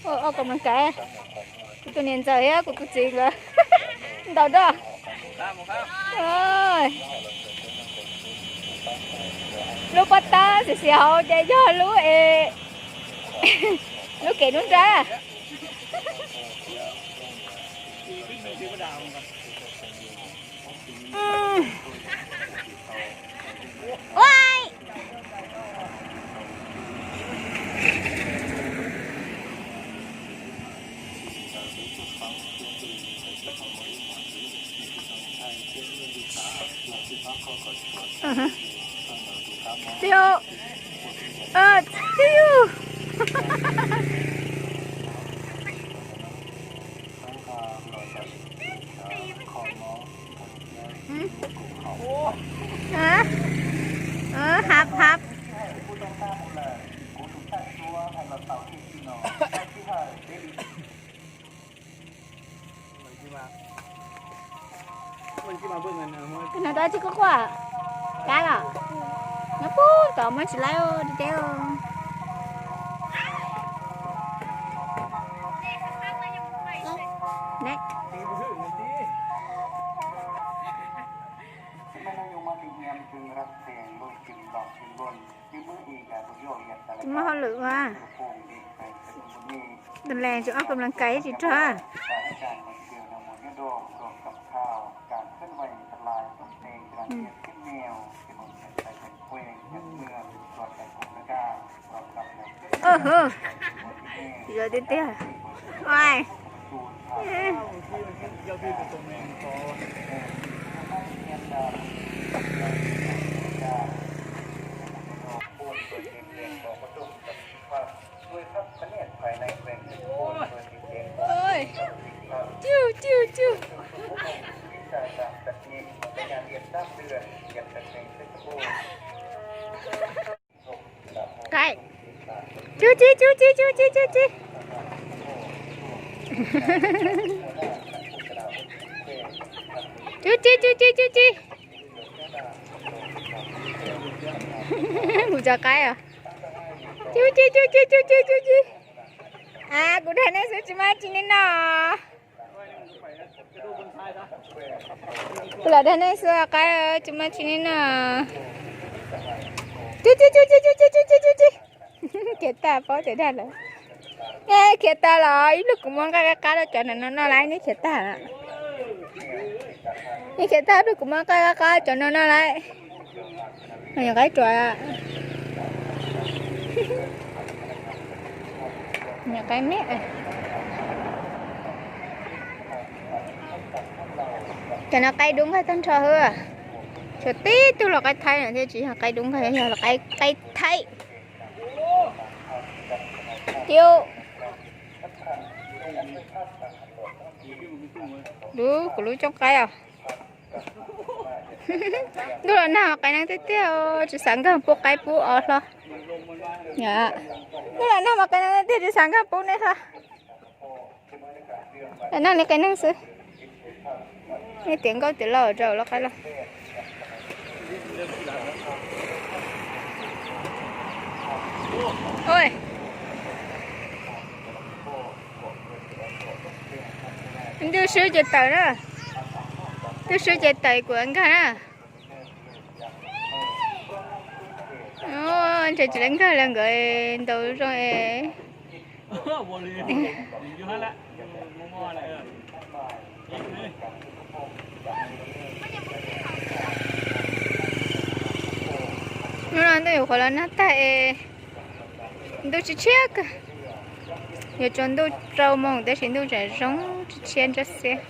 Ua koo mloog kais, kuv tus niam ntxawm thiab kuv tus txiv nkawd ntaus nroj. Lub pob tab xiv xiv hauv ces yog lub es, lub kev nruab nrab. Tiu, tiu. Hab hab. Tus no tab tsis quaj quaj, kab los nyob puag tod muab tsis laib deb. Tsis muaj hauj lwm ua. Tus les tsis ua koo mloog kais tsis rog. Hu, tsis zoo tiag tiag. Ua, ciu ciu ciu. Qaib. Cub ci cub ci cub ci cub ci. Cub ci cub ci cub ci. Kuv cov qaib os. Cub ci cub ci cub ci cub ci. A, kuv dag nej xwb tsis muaj tsi nej noj. Kuv lam dag nej xwb qaib, tsis muaj tsi nej noj. Cub ci cub ci cub ci cub ci cub ci. Khiav tag, paub tias dag lawm. Nej khiav tag los ib pliag kuv muab nqaij qab qab rau cov no noj lawm, nej khiav tag. Nej khiav tag, ib pliag kuv muab nqaij qab qab cov no noj lawm. Nyuam qaib ruam. Nyuam qaib me. Cov no qaib dub nqaij tag nrho xwb. Tshuav tib tug los qaib thaib no thiab tsis yog qaib dub nqaij, yog qaib, qaib thaib. Tiu. Lub, kuv lub cooj qaib os. Ntuj los nag mas qaib neeb tiag tiag, tsis xav nkag pub qaib pub os hlo. Ntuj los nag mas qaib neeb tiag tiag, tsis xav nkag pub nej hlo. Nag li qaib neeb xwb. Nej tiav nkauj tiav laus rau lub qaib los. Ntuj swb ces tawm na. Ntuj swb ces tawm kuv nkag na. Ntshe tsis lawv nkag li nkawd ntaus zoo es. Hnub no ntuj yuav qhuav los nag tag es ntuj tshiab tshiab kawg. Yuav tsaus ntuj rau moos tab sis ntuj tseem zoo tshiab tshiab ntsab xiab.